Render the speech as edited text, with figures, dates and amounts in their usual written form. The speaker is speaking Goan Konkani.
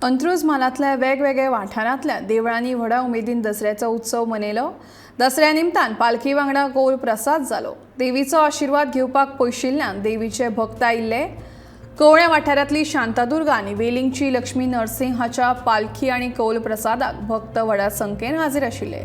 अंत्रुज म्हालांतल्या वेगवेगळ्या वाठारांतल्या देवळांनी व्हडा उमेदीन दसऱ्याचो उत्सव मनयलो. दसऱ्या निमतान पालखी वांगडा कौल प्रसाद जालो. देवीचो आशिर्वाद घेवपाक पयशिल्ल्यान देवीचे भक्त आयिल्ले. कवळ्या वाठारांतली शांतादुर्गा आनी वेलिंगची लक्ष्मी नरसिंहाच्या पालखी आनी कौल प्रसादाक भक्त व्हडा संख्येन हाजीर आशिल्ले.